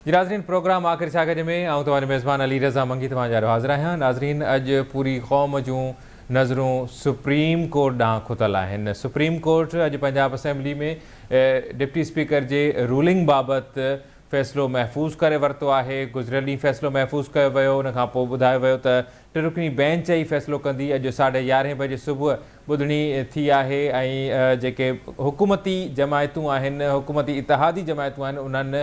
جي ناظرين پروگرام آخر ڇا ڪجي ۾ آئون توهان جو ميزبان علي رضا منگي توهان جي آڏو حاضر آهيان. ناظرين اڄ پوري قوم جون نظرون سپريم ڪورٽ ڏانهن کتل آهن. سپريم ڪورٽ اڄ پنجاب اسيمبلي ۾ ڊپٽي اسپيڪر جي رولنگ بابت فيصلو محفوظ ڪري ورتو آهي. گذريل ڏينهن فيصلو محفوظ ڪيو ويو، ان کان پوء ٻڌايو ويو ته ٽي رڪني بينچ ئي فيصلو ڪندي. اڄ 11:30 بجي صبح ٻڌڻي ٿي آهي ۽ جيڪي حڪومتي جماعتون آهن، حڪومتي اتحادي جماعتون آهن، انهن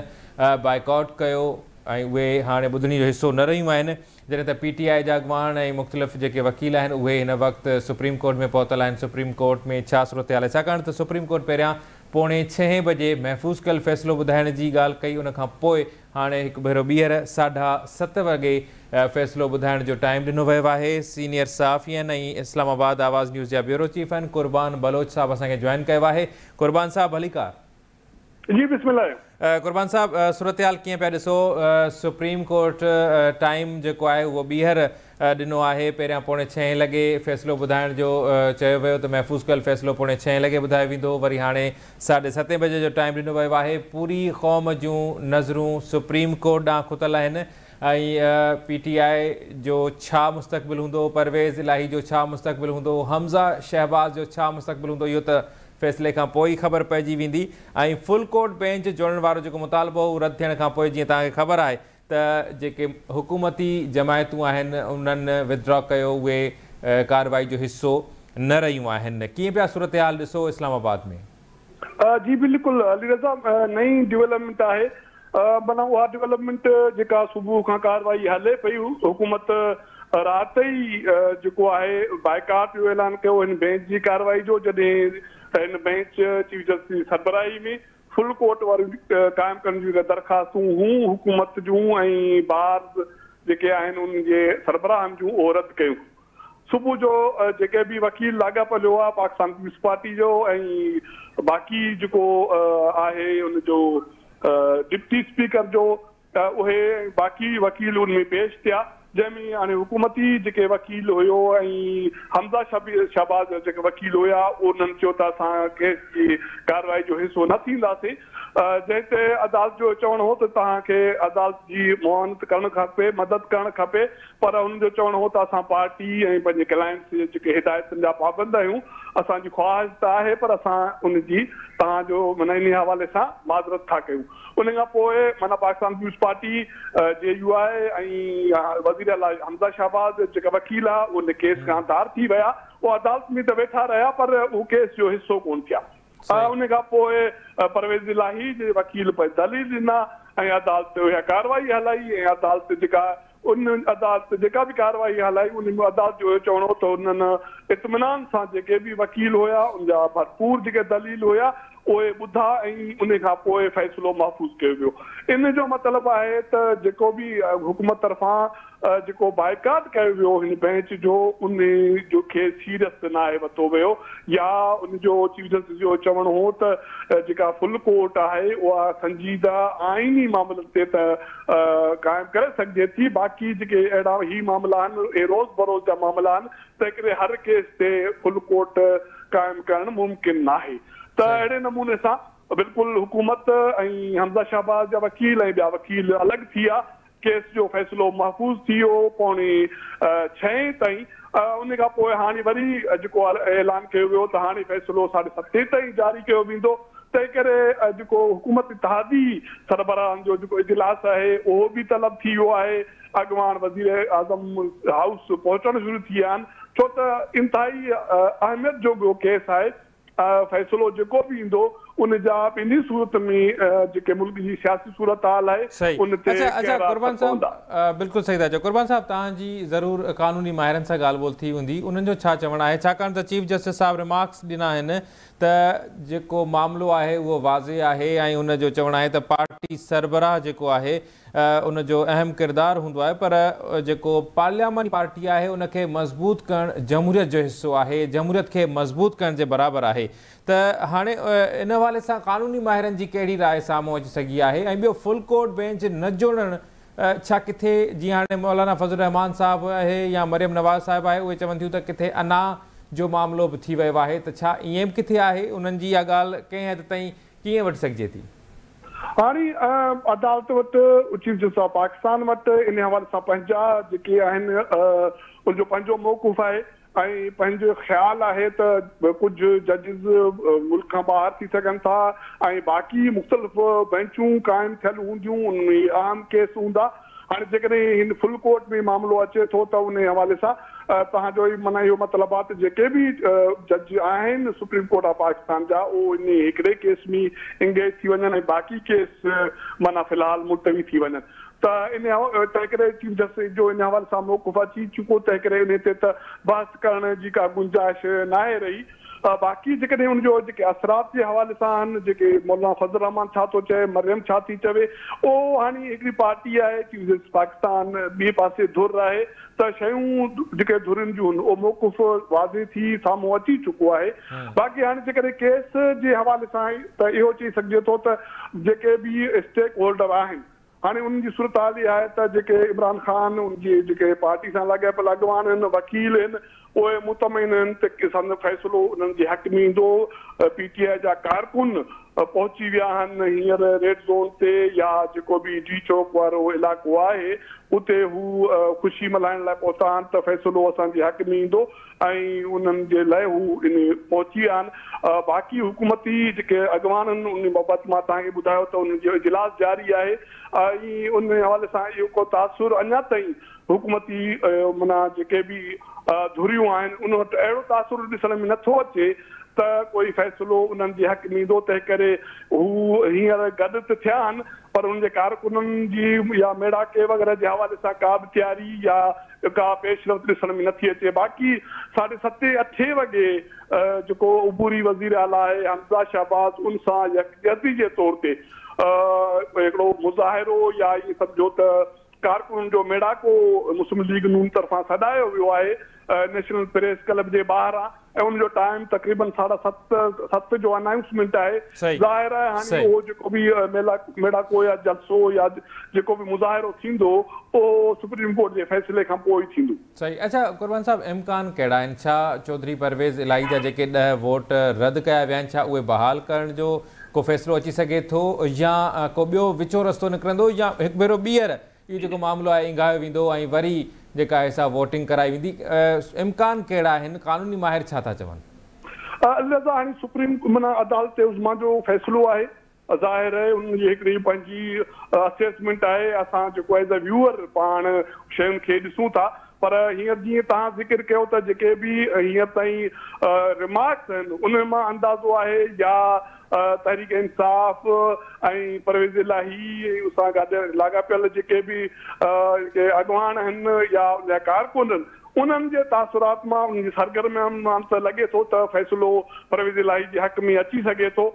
بائيڪاٽ ڪيو ۽ اهي هاڻي ٻڌڻي جو حصو نه رهيون آهن. جڏهن ته پي ٽي آء جا اڳواڻ ۽ مختلف جيڪي وڪيل آهن اهي هن وقت سپريم ڪورٽ ۾ پهتل آهن. سپريم ڪورٽ ۾ ڇا صورتحال آهي، ڇاڪاڻ ته سپريم ڪورٽ پهريان 5:45 بجي محفوظ ڪيل فيصلو ٻڌائڻ جي ڳالهه ڪئي، ان کان پوء هاڻي هڪ ڀيرو ٻيهر 7:30 وڳي فيصلو ٻڌائڻ جو ٽائيم ڏنو ويو آهي. سينيئر صحافين ۽ اسلام آباد آواز نيوز جا بيورو چيف آهن قربان بلوچ صاحب اسان کي جوائن ڪيو آهي. قربان صاحب ڀليڪار. جي بسم الله. قربان صاحب صورتحال ڪيئن پيا ڏسو؟ سپريم ڪورٽ ٽائيم جيڪو آهي اهو ٻيهر ڏنو آهي. پهريان 5:45 لڳي فيصلو ٻڌائڻ جو چيو ويو ته محفوظ ڪيل فيصلو 5:45 لڳي ٻڌايو ويندو، وري هاڻي 7:30 بجي جو ٽائيم ڏنو ويو آهي. پوري قوم جون نظرون سپريم ڪورٽ ڏانهن کتل آهن ۽ پي ٽي آء جو ڇا مستقبل هوندو، پرويز الاهي جو ڇا مستقبل هوندو، حمزه شهباز جو ڇا مستقبل هوندو، اهو ته فيصلي کان پوء ئي خبر پئجي ويندي. ۽ فل ڪورٽ بينچ جوڙڻ وارو جيڪو مطالبو هو رد ٿيڻ کان پوء جيئن توهان کي خبر آهي ته جيڪي حڪومتي جماعتون آهن انهن ودڊرا ڪيو، اهي ڪارروائي جو حصو نه رهيون آهن. ڪيئن پيا صورتحال ڏسو اسلام آباد ۾؟ جي بلڪل علي رضا، نئين ڊولپمينٽ آهي، معنيٰ اها ڊولپمينٽ جيڪا صبح کان ڪارروائي هلي پئي، حڪومت رات ئي جيڪو آهي بائيڪاٽ جو اعلان ڪيو هن بينچ جي ڪارروائي جو، جڏهن هن بينچ چيف جسٽس جي سربراهي ۾ فل ڪورٽ واريون قائم ڪرڻ جون جيڪا درخواستون هون حڪومت جون ۽ بارز جيڪي آهن انهن جي سربراهن جون اهو رد ڪيون. صبح جو جيڪي به وڪيل لاڳاپيل هئا پاڪستان پيپلز پارٽي جو ۽ باقي جيڪو آهي ان جو ڊپٽي اسپيڪر جو ته اهي باقي وڪيل ان ۾ پيش ٿيا، جنهن ۾ هاڻي حڪومتي جيڪي وڪيل هيو ۽ حمزه شهباز جا جيڪي وڪيل هيا انهن چيو ته اسان ڪيس جي ڪارروائي جو حصو نه ٿينداسين، جنهن تي عدالت جو چوڻ هو ته توهان کي عدالت جي معاونت ڪرڻ کپي، مدد ڪرڻ کپي، پر انهن جو چوڻ هو ته اسان پارٽي ۽ پنهنجي ڪلائنٽس جي جيڪي هدايتن جا پابند آهيون، اسان جي خواهش ته آهي پر اسان ان جي توهان جو معنيٰ انهي حوالي سان معذرت ٿا ڪيون. ان کان پوء معنيٰ Pakistan Peoples Party, J U I ۽ وزير اعليٰ حمزه شهباز جيڪا وڪيل آ ان ڪيس کان ڌار ٿي ويا، اهي عدالت ۾ ته ويٺا رهيا پر هو ڪيس جو حصو ڪونه ٿيا. ان کان پوء پرويز الاهي جي وڪيل پنهنجا دليل ڏنا ۽ عدالت اها ڪارروائي هلائي ۽ عدالت جيڪا ان عدالت جيڪا به ڪارروائي هلائي ان ۾ عدالت جو اهو چوڻ هو ته انهن اطمينان سان جيڪي به وڪيل هيا ان جا ڀرپور جيڪي دليل هيا اهي ٻڌا ۽ ان کان پوء فيصلو محفوظ ڪيو ويو. ان جو مطلب آهي ته جيڪو به حڪومت طرفان جيڪو بائيڪاٽ ڪيو ويو هن بينچ جو ان جو کي سيريس ناهي ورتو ويو يا ان جو چيف جسٽس جو چوڻ هو ته جيڪا فل ڪورٽ آهي اها سنجيده آئيني معاملن تي ته قائم ڪري سگهجي ٿي، باقي جيڪي اهڙا هي معاملا آهن اهي روز بروز جا معاملا آهن، تنهنڪري هر ڪيس تي فل ڪورٽ قائم ڪرڻ ممڪن ناهي ته اهڙي نموني سان بلڪل حڪومت ۽ حمزه شهباز جا وڪيل ۽ ٻيا وڪيل الڳ ٿي ويا، ڪيس جو فيصلو محفوظ ٿي ويو 5:45 تائين، ان کان پوء هاڻي وري جيڪو اعلان ڪيو ويو ته هاڻي فيصلو 7:30 تائين جاري ڪيو ويندو. تنهن ڪري جيڪو حڪومت اتحادي سربراهن جو جيڪو اجلاس آهي اهو به طلب ٿي ويو آهي، اڳواڻ وزيراعظم هائوس پهچڻ شروع ٿي ويا آهن، ڇو ته انتهائي اهميت جوڳو ڪيس آهي، فيصلو جيڪو به ايندو ان جا ٻنهي صورت ۾ جيڪي ملڪ جي سياسي صورتحال آهي صحيح ان تي اڇا اڇا گهرا قربان اثر پوندا. صاحب بلڪل صحيح ٿا چئو قربان صاحب توهان جي ضرور قانوني ماهرن سان ڳالهه ٻولهه ٿي هوندي انهن جو ڇا چوڻ آهي ڇاڪاڻ ته چيف جسٽس صاحب ريمارڪس ڏنا آهن ته جيڪو معاملو آهي اهو واضح آهي ۽ ان جو چوڻ آهي ته پارٽي سربراهه جيڪو آهي ان جو اهم ڪردار هوندو آهي پر جيڪو پارلياماني پارٽي آهي ان کي مضبوط ڪرڻ جمهوريت جو حصو آهي، جمهوريت کي مضبوط ڪرڻ جي برابر آهي ته هاڻي ان حوالي سان قانوني ماهرن جي ڪهڙي راء سامهون اچي سگهي آهي ۽ ٻيو فل ڪورٽ بينچ نه جوڙڻ ڇا ڪٿي جيئن هاڻي مولانا فضل الرحمان صاحب آهي يا مريم نواز صاحب آهي اهي چون ٿيون ته ڪٿي انا جو معاملو به ٿي ويو آهي ته ڇا ائين به ڪٿي آهي انهن جي اها ڳالهه ڪنهن حد تائين ڪيئن وٺي سگهجي ٿي؟ هاڻي عدالت وٽ، چيف جسٽس آف پاڪستان وٽ ان حوالي سان پنهنجا جيڪي آهن ان جو پنهنجو موقف آهي ۽ پنهنجو خيال آهي ته ڪجهه ججز ملڪ کان ٻاهر ٿي سگهن ٿا ۽ باقي مختلف بينچون قائم ٿيل هونديون، ان ۾ اهم ڪيس هوندا. هاڻي جيڪڏهن هن فل ڪورٽ ۾ معاملو اچي ٿو ته ان حوالي سان توهان جو معنيٰ اهو مطلب آهي ته جيڪي به جج آهن سپريم ڪورٽ آف پاڪستان جا، اهو ان هڪڙي ڪيس ۾ انگيج ٿي وڃن ۽ باقي ڪيس معنيٰ في الحال ملتوي ٿي وڃن، ته ان تنهن ڪري چيف جسٽس جو ان حوالي سان موقف اچي چڪو، تنهن ڪري ان تي ته بحث ڪرڻ جي ڪا گنجائش ناهي رهي. باقي جيڪڏهن ان جو جيڪي اثرات جي حوالي سان آهن، جيڪي مولانا فضل الرحمان ڇا ٿو چئي، مريم ڇا ٿي چوي، اهو هاڻي هڪڙي پارٽي آهي، چيف جسٽس پاڪستان ٻئي پاسي ڌر آهي، ته شيون جيڪي ڌرين جون آهن اهو موقف واضح ٿي سامهون اچي چڪو آهي. باقي هاڻي جيڪڏهن ڪيس جي حوالي سان ته اهو چئي سگهجي ٿو ته جيڪي به اسٽيڪ هولڊر آهن، هاڻي انهن جي صورتحال اها آهي ته جيڪي عمران خان ان جي جيڪي پارٽي سان لاڳاپيل اڳواڻ آهن، وڪيل آهن، اهي مطمئن آهن ته سندن فيصلو انهن جي حق ۾ ايندو. پي ٽي آء جا ڪارڪن پهچي ويا آهن هينئر ريڊ زون تي يا جيڪو به ڊي چوڪ وارو علائقو آهي اتي هو خوشي ملهائڻ لاء پهتا آهن ته فيصلو اسان جي حق ۾ ايندو ۽ انهن جي لاء هو ان پهچي ويا آهن. باقي حڪومتي جيڪي اڳواڻ آهن ان بابت مان توهان کي ٻڌايو ته انهن جو اجلاس جاري آهي ۽ ان حوالي سان اهو ڪو تاثر اڃا تائين حڪومتي معنيٰ جيڪي به ڌريون آهن ان وٽ اهڙو تاثر ڏسڻ ۾ نٿو اچي ته ڪوئي فيصلو انهن جي حق ۾ ايندو، تنهن ڪري هو هينئر گڏ ته ٿيا آهن پر انهن جي ڪارڪنن جي يا ميڙاڪي وغيره جي حوالي سان ڪا به تياري يا ڪا پيش رفت ڏسڻ ۾ نٿي اچي. باقي ساڍي ستين اٺين وڳي جيڪو عبوري وزير اعليٰ آهي حمزه شهباز ان سان يڪجهتي جي طور تي هڪڙو مظاهرو يا ائين سمجهو ته ڪارڪنن جو ميڙاڪو مسلم ليگ نون طرفان سڏايو ويو آهي نيشنل پريس ڪلب جي ٻاهران ۽ ان جو ٽائيم تقريبن ساڍا ست ست جو انائونسمينٽ آهي. ظاهر آهي هاڻي اهو جيڪو به ميڙاڪو يا جلسو يا جيڪو به مظاهرو ٿيندو اهو سپريم ڪورٽ جي فيصلي کان پوء ئي ٿيندو. صحيح. اڇا قربان صاحب امڪان ڪهڙا آهن؟ ڇا چوڌري پرويز الاهي جا جيڪي 10 ووٽ رد ڪيا ويا آهن ڇا اهي بحال ڪرڻ جو ڪو فيصلو اچي سگهي ٿو يا ڪو ٻيو وچون رستو نڪرندو يا هڪ ڀيرو ٻيهر اهو جيڪو معاملو آهي اينگهايو ويندو ۽ وري جيڪا آهي سا ووٽنگ ڪرائي ويندي، امڪان ڪهڙا آهن، قانوني ماهر ڇا ٿا چون؟ لهذا هاڻي سپريم معنيٰ عدالت عظميٰ جو فيصلو آهي، ظاهر آهي انهن جي هڪڙي پنهنجي اسيسمينٽ آهي، اسان جيڪو ايز اي ويوئر پاڻ شين کي ڏسون ٿا، پر هينئر جيئن توهان ذڪر ڪيو ته جيڪي به هينئر تائين ريمارڪس آهن انهن مان اندازو آهي يا تحريڪ انصاف ۽ پرويز الاهي ۽ ان سان گڏ لاڳاپيل جيڪي به جيڪي اڳواڻ آهن يا ان جا ڪارڪن آهن انهن جي تاثرات مان انهن جي سرگرمين مان ته لڳي ٿو ته فيصلو پرويز الاهي جي حق ۾ اچي سگهي ٿو.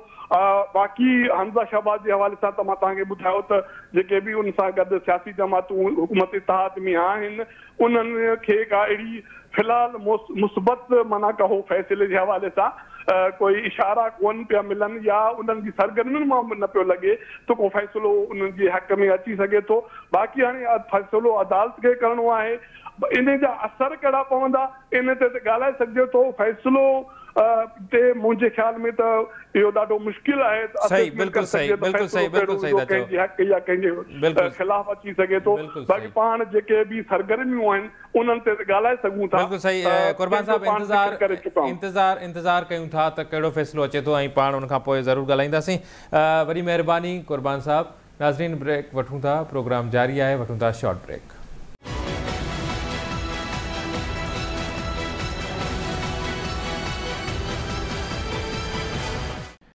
باقي حمزه شهباز جي حوالي سان ته مان توهان کي ٻڌايو ته جيڪي به ان سان گڏ سياسي جماعتون حڪومت اتحاد ۾ آهن انهن کي ڪا اهڙي في الحال مثبت معنيٰ ڪهو فيصلي جي حوالي سان ڪوئي اشارا ڪونه پيا ملن يا انهن جي سرگرمين مان به نه پيو لڳي ته ڪو فيصلو انهن جي حق ۾ اچي سگهي ٿو. باقي هاڻي فيصلو عدالت کي ڪرڻو آهي ان جا اثر ڪهڙا پوندا ان تي ته ڳالهائي سگهجي ٿو، فيصلو تي منهنجي خيال ۾ ته اهو ڏاڍو مشڪل آهي ته اسيسمينٽ ڪري سگهجي ته فيصلو ڪهڙو ايندو، ڪنهن جي حق يا ڪنهن جي خلاف اچي سگهي ٿو، باقي پاڻ جيڪي به سرگرميون آهن انهن تي ته ڳالهائي سگهون ٿا، بلڪل صحيح قربان جنهن جو صاحب پاڻ انتظار ذڪر ڪري چڪا آهيون. انتظار انتظار ڪيون ٿا ته ڪهڙو فيصلو اچي ٿو ۽ پاڻ ان کان پوء ضرور ڳالهائينداسين. وڏي مهرباني قربان صاحب. ناظرين بريڪ وٺون ٿا، پروگرام جاري آهي، وٺون ٿا شارٽ بريڪ.